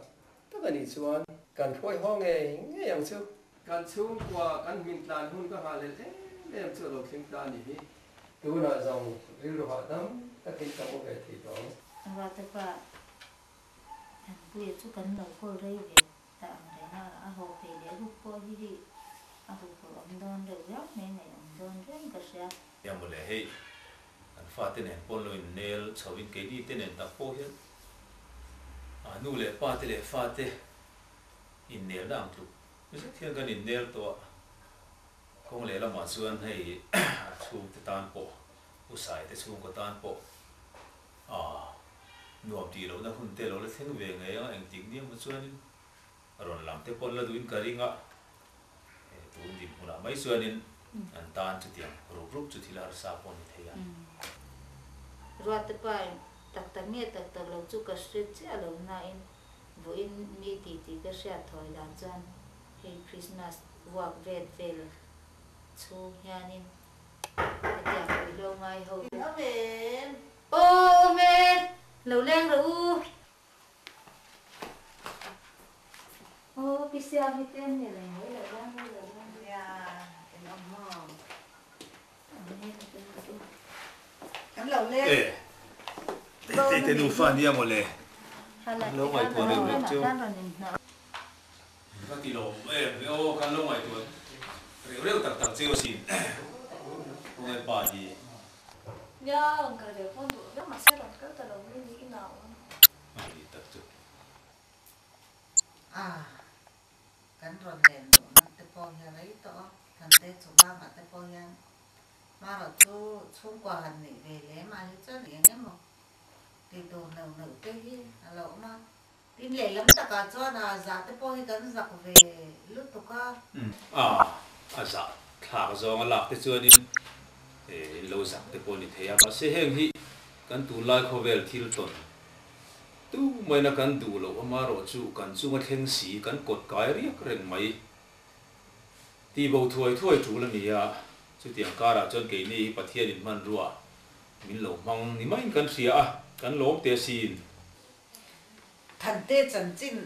tak a nih chuan kan hruai haw ngei ngei ang chu. Kan chhungkua kan hmin tlan hun ka nghah lel em em chu a lo thleng ta a nih hi. Tunah zawng rilru hahdam takin ka mu ve thei tawh ang. Ruatepa, Thanpuia chu kan lo call rei ve ta ang reng a, a haw phei leh rup pawh hi hi a huphurh awm dawn reuh viau mai ngaih awm dawn reng ka hria. Nia mawle hei, kan fate nen pawn lo in nel chho in keini te nen tak pawh hian a nu leh pa te leh fate in nelna ang tluk zet hian kan in nel tawh a, kawng leh lamah chuan hei a chhungte tan pawh Usai te chhungkaw tan pawh a nuam tih lohna hun te lo la thleng ve ngei ang a, engtik ni emaw chuanin rawn lam te pawn la duhin ka ring a, he tun dinhmunah mai chuanin an tan chutiang rup rup chu thil harsa pawh a ni thei a. Ruatte pa in tak tak nge tak tak lo chu ka hre chiah lo nain vawiin mi tih tih ka hriat thawi dan chuan hei Christmas work vet vel chhung hianin Hetiang ruihhlo ngai ho te. Awm em? Aw awm e, lo leng rawh u. Aw pi Siami te an ni reng mai lo leng rawh lo leng rawh. Nia, in awm maw? Awm e, lo leng rawh u. Kan lo leng. E, te te nufa nia mawle. Kan lo ngaihtuah reuh reuh cheu. Ka ti lo em ve aw, kan lo ngaihtuah reuh reuh tak tak cheu asin Tunge pa hi. Nia, rawn kal ve pawn duh viau mahse rawn kal ta lo mai ni inah a awm. A ni tak chu. A, kan rawn len duhna te pawh hi a rei tawh a, Thante chungchangah te pawh hian hmarawh chu chhungkua han neih ve lem ah hi chuan eng emaw tih tur neuh neuh te hi a lo awm a. Tin lehlam takah chuan a zah te pawh hi kan zak ve lutuk a. A, a zah thlak zawng a lak te chuanin in lo zak te pawh a ni thei a, mahse heng hi kan tunlai khawvel thil tawn tu maina kan duh loh amarawh chu kan chunga thleng si kan kawt kai riak reng mai tih bo thuai thuai tul a ni a, chutiang karah chuan keini hi Pathian in hmanrua min lo hmang ni maiin kan hria a, kan lawm teh asin. Thante chanchin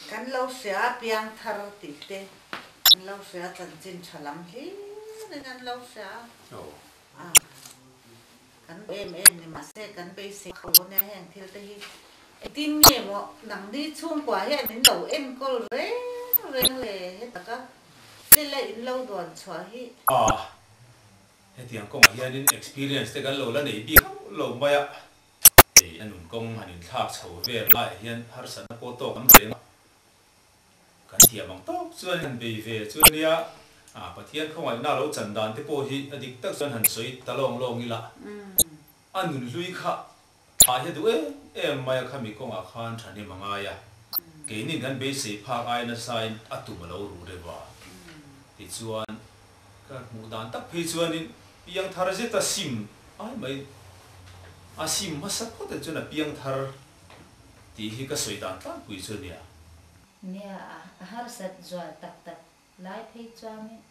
kan lo hria a, piang thar tih te an lo hria a, chanchin tha lam hlirin an lo hria a, kan em em ni mahse kan beisei kho nia heng thil te hi engtin nge maw nangni chhungkua hian in lo enkawl reng reng le hetaka fela in lo duan chhuah hi. A, hetiang kawngah hianin experience te kan lo la nei bik hauh lo mai a. Hei a nun kawng han inthlak chho vel laiah hian harsatna pawh tawk an reng a, kan thiam ang tawk chuan han bei ve chu a nia, Pathian khawngaihna lo chan dan te pawh hi a dik tak chuan han sawi ta lawng lawng ila, a nun hlui kha thah hi a duh em em mai a, khami kawngah khan thahnem a ngai a, keinin kan beisei phak ai nasain a tum a lo ruh reuh a, tichuan Ka hmuh dan tak phei chuanin piang thar zeta sim ai mai a sim hmasa phawt ah chuan a piang thar tih hi ka sawi dan tlangpui chu a nia. Nia, a harsat zual tak tak lai phei chuanin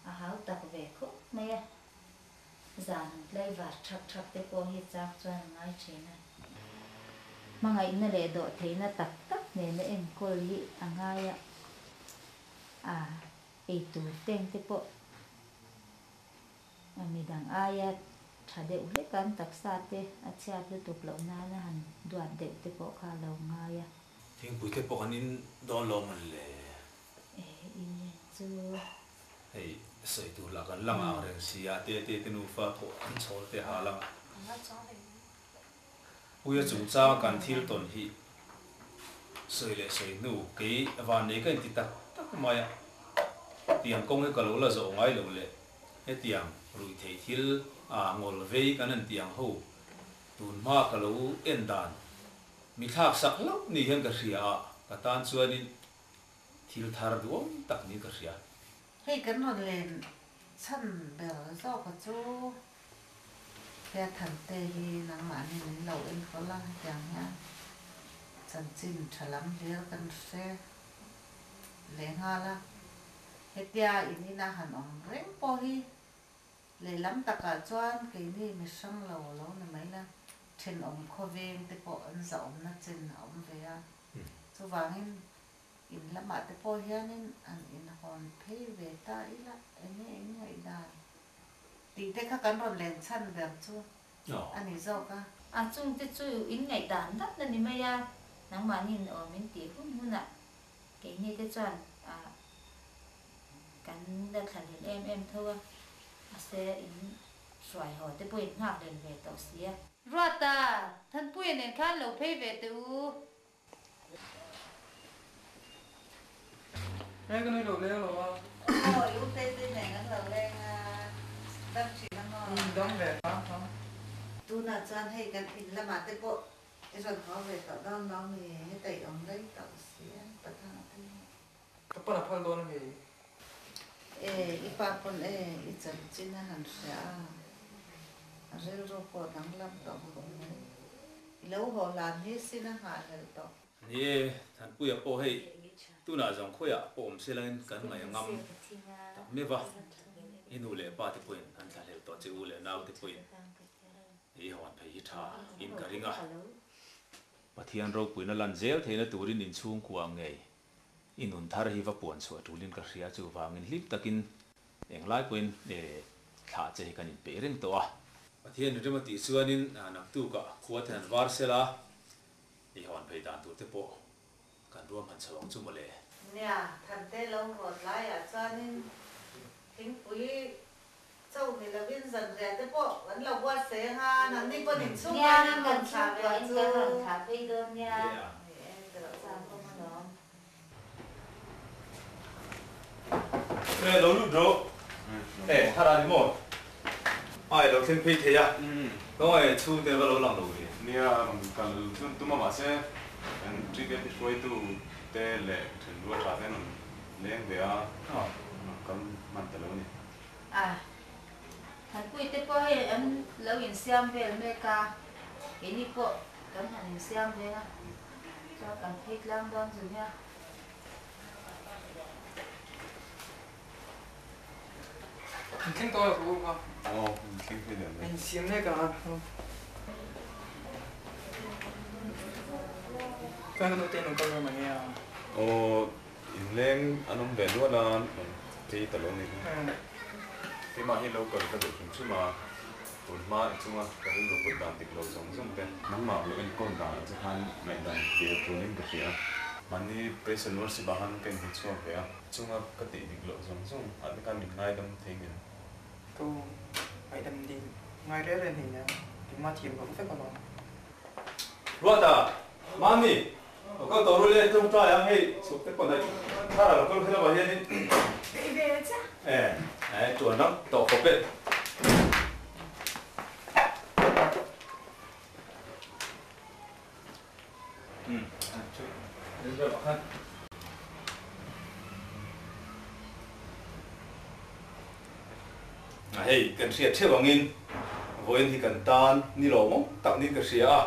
a hau tak ve khawp mai a, zan tlaivar thak thak te pawh hi chak chuan a ngai thin a. Hmangaihna leh dawhtheihna tak tak nena enkawl hi a ngai a, a. Ei tur teng te pawh a midang aia tha deuh hlek an taksa te a chhiat lutuk loh nana han duat deuh te pawh kha a lo ngai a. Thingpui te pawh kan in dawn lo mawn le? E in chu. Hei sawi tur lah kan lang ang reng si a, te te te nufa pawh an chhawl te ha lang a. Puia chungchanga kan thil tawn hi sawi leh sawi hnu kei vannei ka inti tak tak mai a, tiang kawng hi ka lo la zawh ngai lo leh hetiang ruih theih thil a ngawl vei kan han ti ang ho tun hma ka lo en dan mi thlak sak hlauh ni hian ka hria a, ka tan chuanin thil thar duam tak niin ka hria. Hei kan rawn len chhan ber zawka chu. He Thante hi nangmahni min lo enkawl a, hetiang hian chanchin tha lam hlir kan hre leh nghal a. Hetia in ina han awm reng pawh hi lehlam takah chuan keini mi hrang lo lo ni mai la, thenawm khawveng te pawh an zahawmna chen a awm ve a. Chuvangin in lamah te pawh hianin an inhawn phei ve ta ila enge in ngaihdan tih te kha kan rawn len chhan ber chu a ni zawk a. A chungte chu in ngaihdan dat a ni mai a, nangmahniin awm in tih hun hunah keini te chuan kan la thla hlel em em tho a, mahse in hruai haw te pawhin nghak hlel ve tawh si a. Ruata, Thanpuia nen khan lo phei ve teh u. Nge ka nui lo leng lo a. Aw i ute te nen an lo leng a, dam thin a maw? Um dam ve hram hram. Tunah chuan hei kan in lamah te pawh i rawn haw ve tawh dawn lo mi, heta i awm rei tawh si a, Pathanga te hi. Ka pan a phal dawn a mi? E, i pa pawn e, i chanchin a han hria a, a rilru pawh danglam tawh khawp mai. I lo haw hlan hi sin a nghahhlelh tawh. Ni e, Thanpuia pawh hei tunah zawng khawiah pawh awm se langin kan ngaih a ngam tak meuh va, i nu leh pa te pawhin an thlahlel tawh che u leh nau te pawhin i hawn phei hi tha in ka ring a. Pathian ropuina lan zel theihna turin inchhungkua ngei I nun thar hi va puan chhuah tulin ka hria chuvangin hlim takin englai pawhin e thlah che hi kan inpeih reng tawh a. Pathian in rem a tih chuanin naktukah khua te han var sela i hawn phei dan tur te pawh kan ruam han chho ang chu mawle. Nia, Thante lo hawn laiah chuanin thingpui Chauh ni lovin zanriah te pawh kan lo buatsaih anga nangni pawn inchhung Nia, kan chhungkuain kan rawn thlah phei dawn nia. Chang awm alawm. E lo lut rawh. E thar a ni maw? Ai lo thleng phei thei a. Kawng e chhungte va lo lang lo ve. Nia rawn kal chun tum a mahse kan TVP hruaitu te leh thenrual tha te an rawn leng ve a, rawn kal hman ta lo a ni. A, Thanpui te pawh hei an lo insiam vel mek a, keini pawh kan han insiam ve a, chuan kan phei tlang dawn chu nia. In thleng tawh lo ka u kha. Aw, in thleng phei leh mai. Insiam mek a. Chuan ka nute in rawn kal dawn ang nge a? Aw, Inleng an awm ve nual a, rawn phei ta lo ni. Keimah hi lo kal ka duh hrim hrim a, tun hma i chunga ka rilru put dan dik lo zawng zawng te. Nangmah lo enkawl dan ah che khan ngaihdan tir tunin ka hria a. Mahni Praise and Worship ah khan ka inhmu chhuak ve a, i chunga ka tih dik loh zawng zawng ah te khan min ngaidam thei ngem? Ka ngaihdam dil ngai reng reng hei nia, engmah thiam loh vek alawm. Ruata! Mami! Lo kal tawh ru le, tlawngtai ang hei chhuk te pawh hnaih thar a lo kal kher avah hianin e e tuan ram tawh khawp e. Umm chu rilru ah khan. Hei kan hriat theuh angin vawiin hi kan tan ni lawmawm tak niin ka hria a.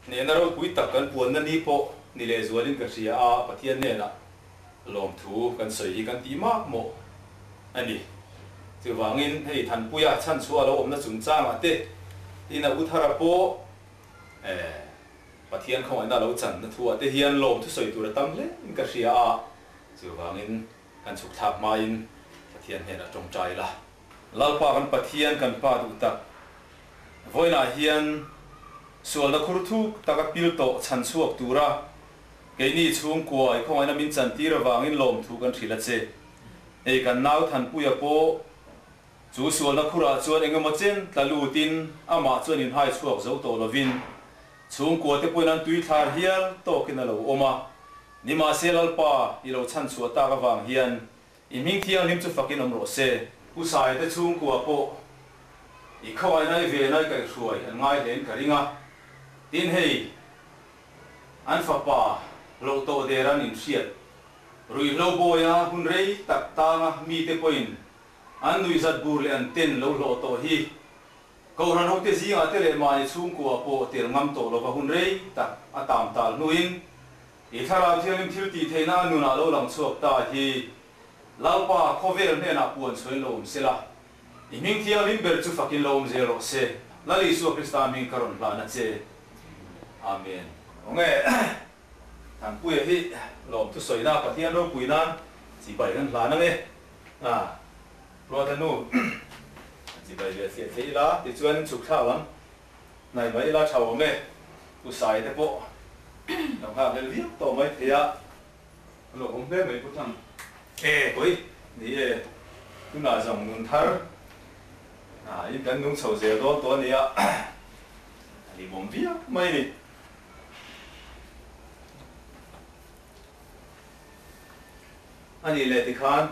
Hnehna ropui tak kan puanna ni pawh ni lehzualin ka hria a, Pathian hnenah lawmthu kan sawi hi kan tih mak mawh a ni. Chuvangin hei Thanpuia chhanchhuah a lo awmna chungchangah te ina U Thara pawh Pathian khawngaihna a lo channa thuah te hian lawmthu sawi tur a tam hle in ka hria a, chuvangin kan chhuk thlak hmain Pathian hnenah tawngtai ila. Lalpa kan Pathian kan Pa duh tak, vawiinah hian sualna khur thuk taka pil tawh chhan chhuak tura keini chhungkua i khawngaihna min chantir avangin lawmthu kan hrilh a che. Hei kan nau Thanpuia pawh chu sualna khurah chuan engemaw chen tla lutin amah chuan inhai chhuak zo tawh lovin chhungkua te pawhin an tuithlar hial tawkin a lo awm a. Nimahse Lalpa i lo chhan chhuah tak avang hian I hming thianghlim chu fakin awm rawh se. Pu Saia te chhungkua pawh i khawngaihna i vena i kaihhruai an ngai hlein ka ring a, tin hei an fapa hlauh tawh der an inhriat ruihhlo bawia hun rei tak tanga mite pawhin an nuihzat bur leh an ten lo hlawh tawh hi Kohhran hote zingah te leh mahni chhungkua pawh tel ngam tawh lova hun rei tak a tam tal hnuin I thlarau thianghlim thil tih theihna a nunah lo lang chhuak ta hi. Lalpa, khawvel hnenah puan chhuain lo awm sela, i hming thianghlim ber chu fakin lo awm zel rawh se. Lal Isua Krista hming ka rawn hlan a che. Amen. Awnge, Thanpuia hi lawmthu sawina Pathian ropui nan chibai kan hlan ange. A, Ruata nu, chibai ve thliah thei ila, tichuan in chhuk thlak lam hnai mai ila tha awm e. U Sai te pawh lo nghak hlel viau tawh mai thei a. A lo awm hle mai Pu Thang. E kawi, ni e, tunah zawng nun thar ah in kan nung chho zel dawn tawh a nia, a hlimawm viau mai ni. A nih leh tikhan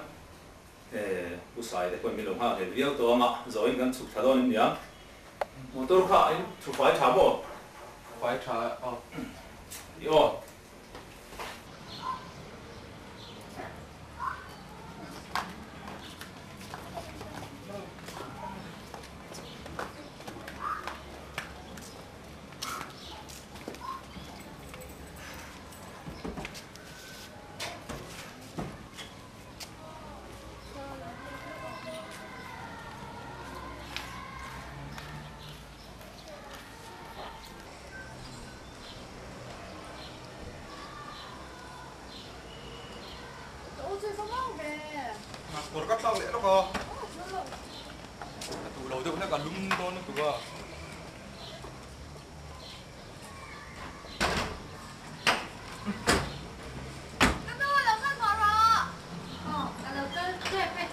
e Pu Sai te pawhin min lo nghak hlel viau tawh ang a, zawhin kan chhuk thla dawn em niang. Motor kha in thu fai tha maw? Fai tha aw. I aw. Kawr ka thlak leh lawk a, ka duh lo deuh hlek a lum dawn lutuk a. Ka nu lo kal mawh rawh. Aw ka lo kal tep e.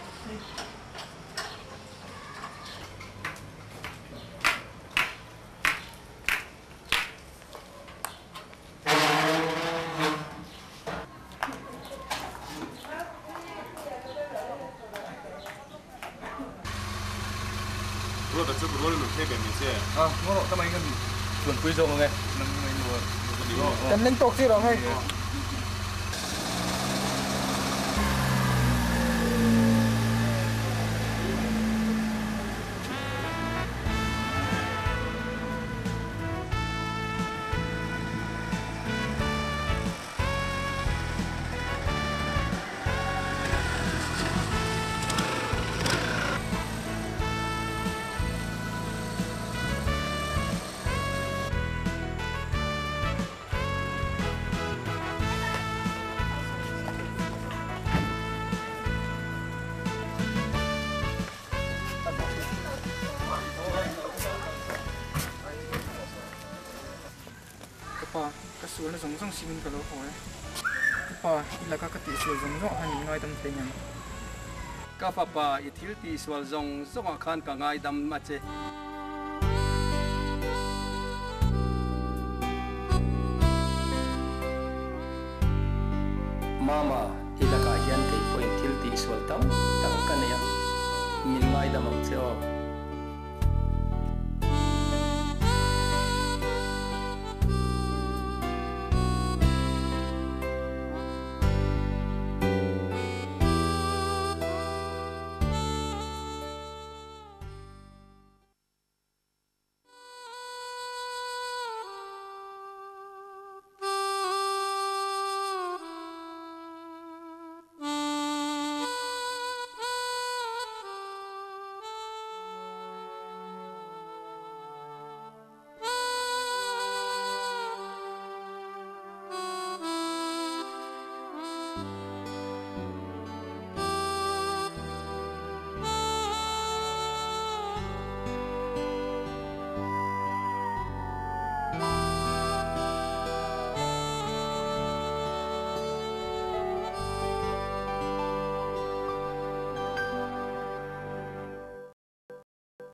Ruata chu rual lut thei ve mai che. A, ngaw rawh tamai kan chuanpui zawk ang e. Nang mai nu a. Kan leng tawk chiah lo ang hei. Ka pa, ka sualna zawng zawng simin ka lo haw e. Ka pa, i laka ka tihsual zawng zawng ah khan min ngaidam thei ngem? Ka fapa, i thil tihsual zawng zawng ah khan ka ngaidam a che. Mama, i lakah hian kei pawhin thil tihsual tam tak ka nei a, min ngaidam ang che aw.